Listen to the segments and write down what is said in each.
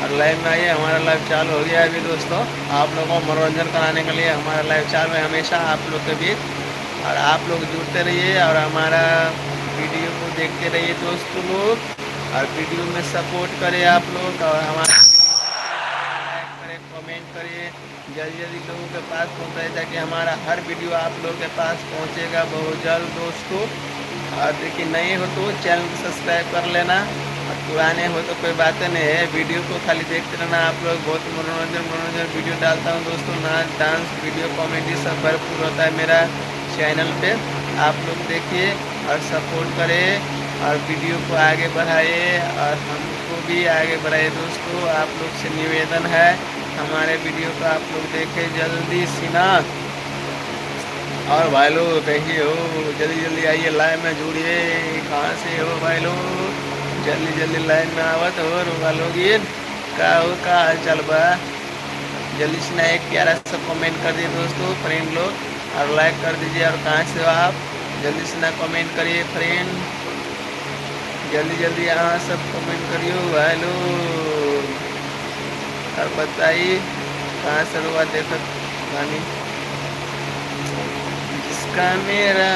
और लाइव में आइए, हमारा लाइव चालू हो गया है अभी दोस्तों। आप लोगों को मनोरंजन कराने के लिए हमारा लाइव चालू है हमेशा आप लोग के बीच। और आप लोग जुड़ते रहिए और हमारा वीडियो को देखते रहिए दोस्तों लोग। और वीडियो में सपोर्ट करें आप लोग और हमारा वीडियो को शेयर करें, लाइक करें, कमेंट करिए, जल्दी जल्दी लोगों के पास पहुँचाए ताकि हमारा हर वीडियो आप लोगों के पास पहुँचेगा बहुत जल्द दोस्तों। और देखिए नए हो तो चैनल को सब्सक्राइब कर लेना और पुराने हो तो कोई बात नहीं है, वीडियो को खाली देखते रहना आप लोग। बहुत मनोरंजन मनोरंजन वीडियो डालता हूँ दोस्तों, नाच डांस वीडियो कॉमेडी सब भरपूर होता है मेरा चैनल पे। आप लोग देखिए और सपोर्ट करें और वीडियो को आगे बढ़ाइए और हमको भी आगे बढ़ाइए दोस्तों। आप लोग से निवेदन है हमारे वीडियो को आप लोग देखें जल्दी सिना। और भाई लोग कहिए हो, जल्दी जल्दी आइए लाइव में जुड़िए। कहाँ से हो भाई लोग? जल्दी जल्दी लाइन में आवत हो रुआ लोग। ये का हो, का हाल चाल बा? जल्दी से ना एक प्यारा सा कमेंट कर दिए दोस्तों फ्रेंड लोग और लाइक कर दीजिए। और कहाँ से हो आप? जल्दी से ना कमेंट करिए फ्रेंड, जल्दी जल्दी यहाँ सब कमेंट करियो भाई लोग। और बताइए कहाँ से रुआ देखत बानी? जिसका मेरा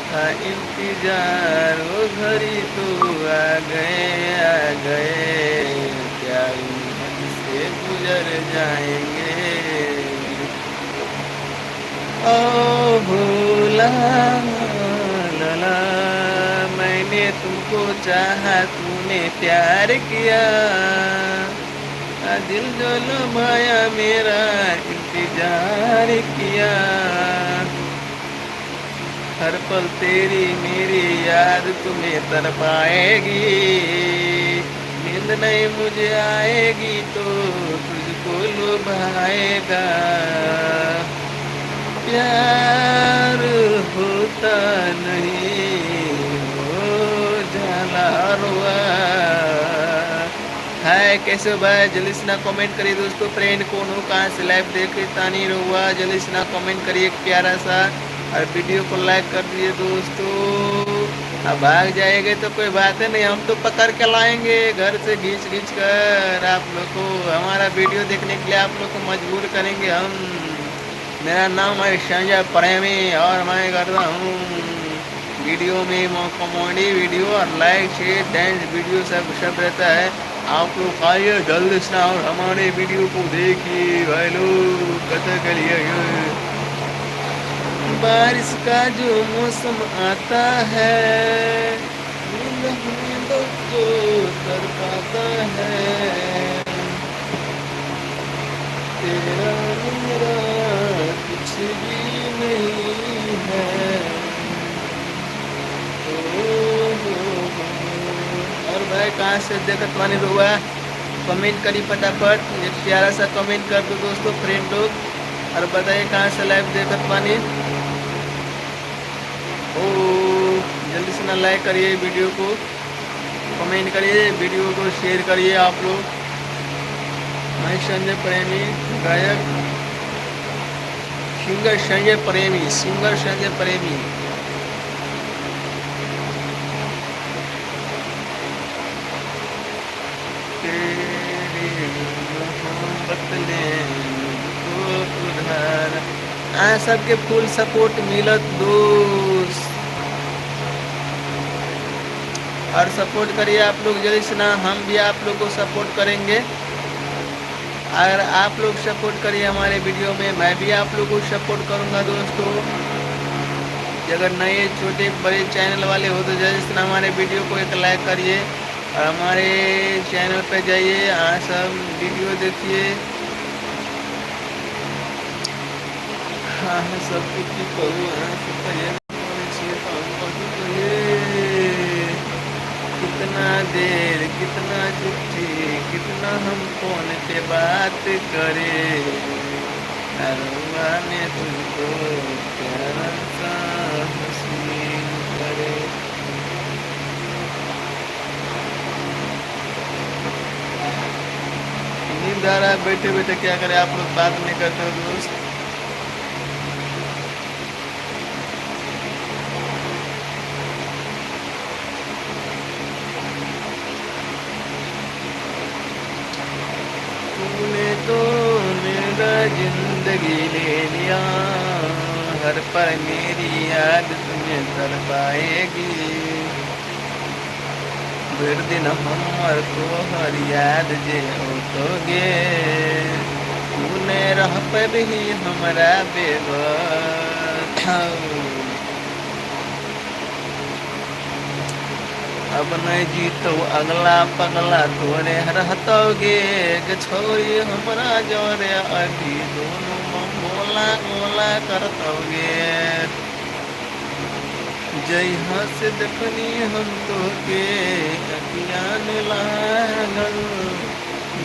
था इंतजार वो घड़ी तो आ गए, आ गए। क्या हद से गुजर जाएंगे? ओ भूला लला, मैंने तुमको चाहा तूने प्यार किया, दिल जो लुभाया मेरा इंतजार किया। हर पल तेरी मेरी याद तुम्हें तड़पाएगी, नींद नहीं मुझे आएगी तो तुझको लुभाएगा। प्यार होता नहीं हो जाला रुआ। हाय कैसे हो भाई? जल्दी से ना कमेंट करिए दोस्तों। फ्रेंड कौन हो, कहाँ से लाइव देख तानी रुआ? जल्दी से ना कमेंट करिए एक प्यारा सा और वीडियो को लाइक कर दीजिए दोस्तों। अब भाग जाएंगे तो कोई बात नहीं, हम तो पकड़ के लाएंगे घर से घींच घींच कर आप लोग को। हमारा वीडियो देखने के लिए आप लोग को मजबूर करेंगे हम। मेरा नाम है संजय प्रेमी और मैं करता हूँ वीडियो में कॉमेडी वीडियो और लाइक शेयर डांस वीडियो सब सब रहता है। आप लोग आइए जल्दी से और हमारे वीडियो को देखिए भाई लोग। कथा के लिए बारिश का जो मौसम आता है, नींद हमें को तड़पाता है। तेरा मेरा कुछ भी नहीं है। ओ हो। और भाई कहाँ से देखत बानी रुआ? कमेंट करी फटाफट, एक प्यारा सा कमेंट कर दो दोस्तों फ्रेंड लोग और बताइए कहाँ से लाइव देखत बानी। ओ जल्दी से ना लाइक करिए वीडियो को, कमेंट करिए, वीडियो को शेयर करिए आप लोग। मैं संजय प्रेमी गायक, सिंगर संजय प्रेमी, सिंगर संजय प्रेमी। तेरी मोहब्बत ने मुझको उधार। आ सबके फुल सपोर्ट मिलत दोस्त और सपोर्ट करिए आप लोग जल्दी से ना, हम भी आप लोग को सपोर्ट करेंगे। अगर आप लोग सपोर्ट करिए हमारे वीडियो में, मैं भी आप लोग को सपोर्ट करूंगा दोस्तों। अगर नए छोटे बड़े चैनल वाले हो तो जल्दी से हमारे वीडियो को एक लाइक करिए और हमारे चैनल पे जाइए, यहाँ सब वीडियो देखिए। हाँ सब कुछ कहूँ, हाँ सब कितना देर कितना चिट्ठी कितना हम फोन पे बात करे, अरुआ ने तुमको प्यारा सा हसीन करे। नींद आ रहा है बैठे बैठे, क्या करें आप लोग बात नहीं करते हो दोस्त। जिंदगी ले लिया, हर पल मेरी याद तुम्हें तड़पाएगी। भरि दिन हमर तोहर याद जे औतो गे, तू नहि रह पेबही हमरा बेगर। अब नहि जीतौ अगला पगला तोरे रहतौ गे, गे छौरी हमरा जरे अभी दोनों बम गोला गोला करतौ गे। जहिया से देखनी हम तोहके अखिया ने लागल,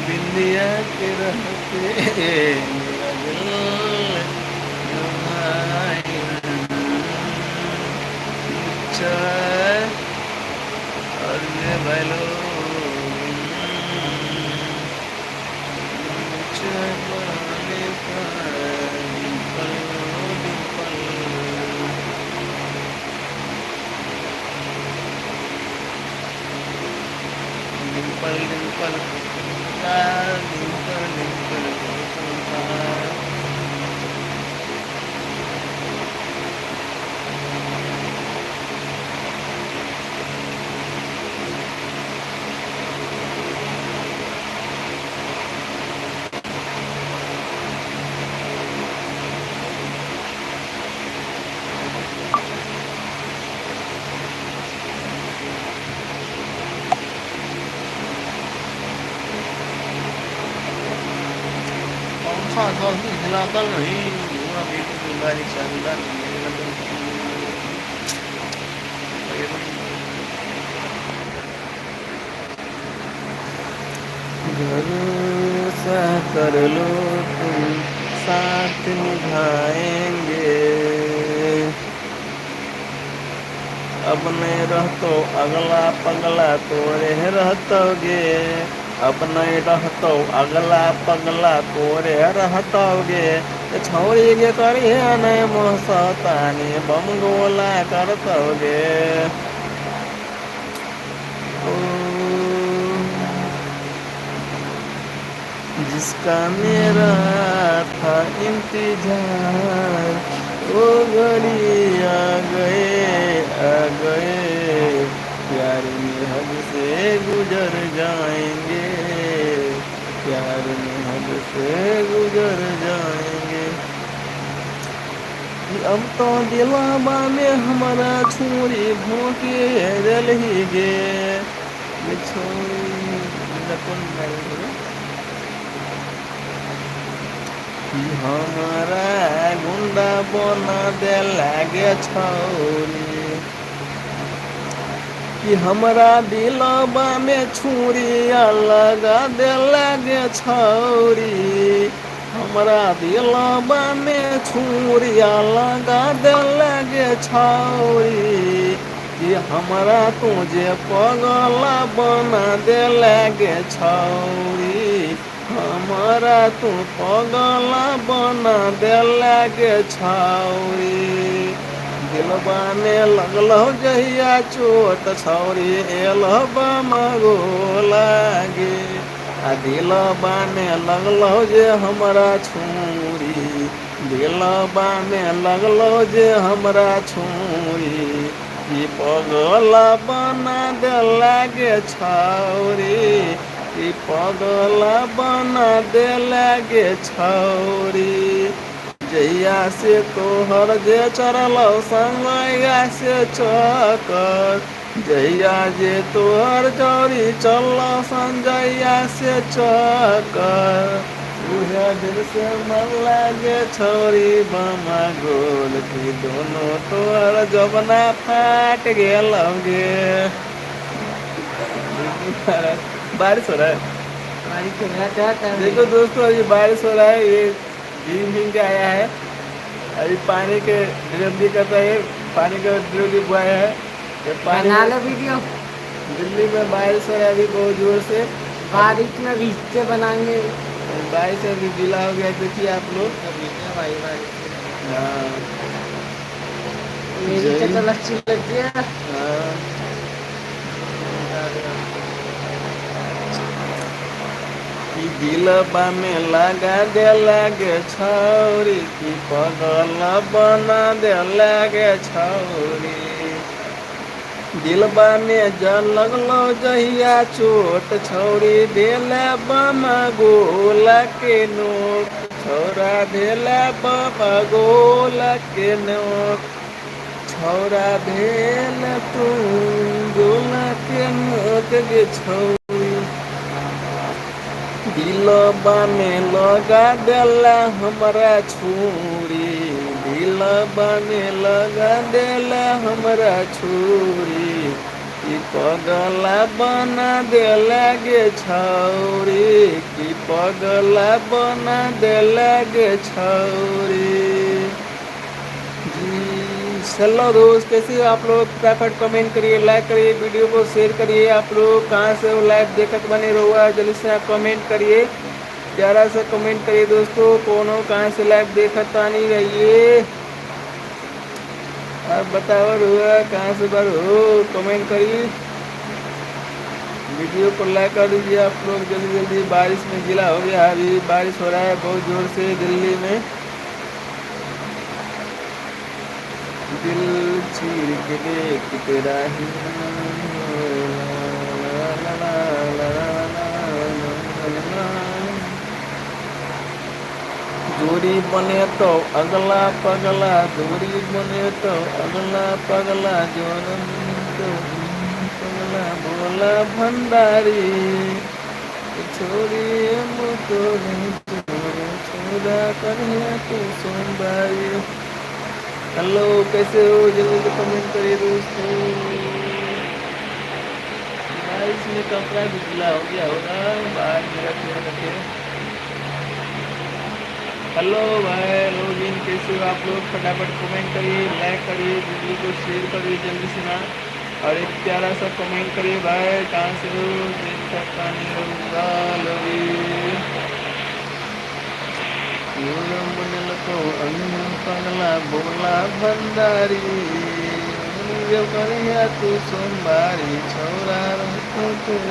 बिंदिया के रहते मेरा दिल और ये भाई लोग डिम्पल डिम्पल डिम्पल डिम्पल डिम्पल डिम्पल डिम्पल। पंखा कभी हिलाता नहीं, अभी तो बीमारी चलता नहीं। भरोसा कर लो तुम, साथ निभाएंगे। अब नहीं रहतो अगला पगला तोरे रहतोगे, अब नहीं रहतो अगला पगला तोरे रहतोगे। छौरी के करिहे नहीं मोह सतानी, बम गोला करतोगे। जिसका मेरा था इंतजार, वो घड़ी आ गए आ गए। प्यार में हद से गुजर जाएंगे, प्यार में हद से गुजर जाएंगे। अब तो दिलाबा में हमारा छुरी भोंके रही गे छोरी। हमारा गुंडा बना दे लागे छौरी, कि हमरा दिलबा में छुरी लगा दे लागे छौरी। हमरा दिलबा में छुरी लगा दे लागे छौरी, कि हमरा तुझे पगला बना दे लागे छौरी। हमरा तू पगला बना दे लागे छौरी। दिलबा में लगलो जहिया चोट छौरी, एलो बम गो लागे। आ दिलबा में लगलो जे हमरा छुरी, दिलबा में लगलो जे हमरा छुरी, ई पगला बना दे लागे छौरी, ई पगला बना दे लागे छौरी। जहिया से तोहर जे चढ़लौ संगैया से चक्कर, जहिया जे तोहर चौरी चललौ संजैया से चक्कर, उहे दिन से मन लागे छौरी बमा गोल, की दोनों तोहर जबना फाट गेलौ गे। बारिश हो रहा है, देखो दोस्तों अभी बारिश हो रहा है। ये भीग भीग के आया है, अभी पानी के डिलीवरी करता है, पानी का डिलीवरी बॉय है ये। पानी बना लो वीडियो। दिल्ली में बारिश हो रहा है अभी बहुत जोर से, बारिश में भीगते बनाएंगे। बारिश अभी गीला हो गया, देखिए आप लोग। भाई बारिश हाँ मेरी शक्ल अच्छी लगती है। हाँ कि दिलबा में लगा देला गे छौरी, कि पगल बना देला गे छौरी। दिलबा में जल लगलो जहिया चोट छौरी, भेला बम गोला के नोक। छौरा भेला बम गोला के नोक। छौरा भेल तू गोला के नोक गे छौरी। दिलबा में लगा देला हमरा छुरी, दिलबा में लगा देला हमरा छुरी, कि पगला बना देला गे छौरी, कि पगला बना देला गे छौरी। जी हेलो दोस्त, कैसे हो आप लोग? फटाफट कमेंट करिए, लाइक करिए, वीडियो को शेयर करिए। आप लोग कहाँ से वो लाइव देखत बने रहुआ, जल्दी से आप कमेंट करिए, प्यारा सा कमेंट करिए दोस्तों। कौन हो, कहाँ से लाइव देखत आनी रहिए, आप बताओ रुआ कहाँ से बार हो, कमेंट करिए। वीडियो को लाइक कर दीजिए आप लोग जल्दी जल्दी। बारिश में गीला हो गया, अभी बारिश हो रहा है बहुत जोर से दिल्ली में। दिल चीर के देख तेरा ही ला ला ला ला ला ला ला। जोड़ी बने तो अगला पगला, जोड़ी बने तो अगला पगला, जोड़ तो पगला भोला भंडारी। छोरी तो छोड़ा कन्हैया तू सोमवारी। हेलो, कैसे हो? जल्दी जल्दी कमेंट करिए दोस्तों। बारिश में कपड़ा भी गीला हो गया होगा बाहर में रखे रखे। हेलो भाई लोग, इन कैसे हो आप लोग? फटाफट कमेंट करिए, लाइक करिए, वीडियो को शेयर करिए जल्दी से ना, और एक प्यारा सा कमेंट करिए भाई, कहाँ से हो? देखता पानी लोगी तो पगला भोला भंडारी करिया तू सोमवारी। छौरा जल्दी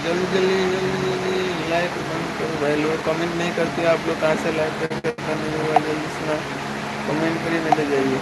जल्दी जल्दी जल्दी लाइक बंद करो भाई लोग। कमेंट नहीं करते आप लोग, कहाँ से लाइक करते नहीं हुआ, जल्दी से ना कमेंट करिए, नहीं तो जाइए।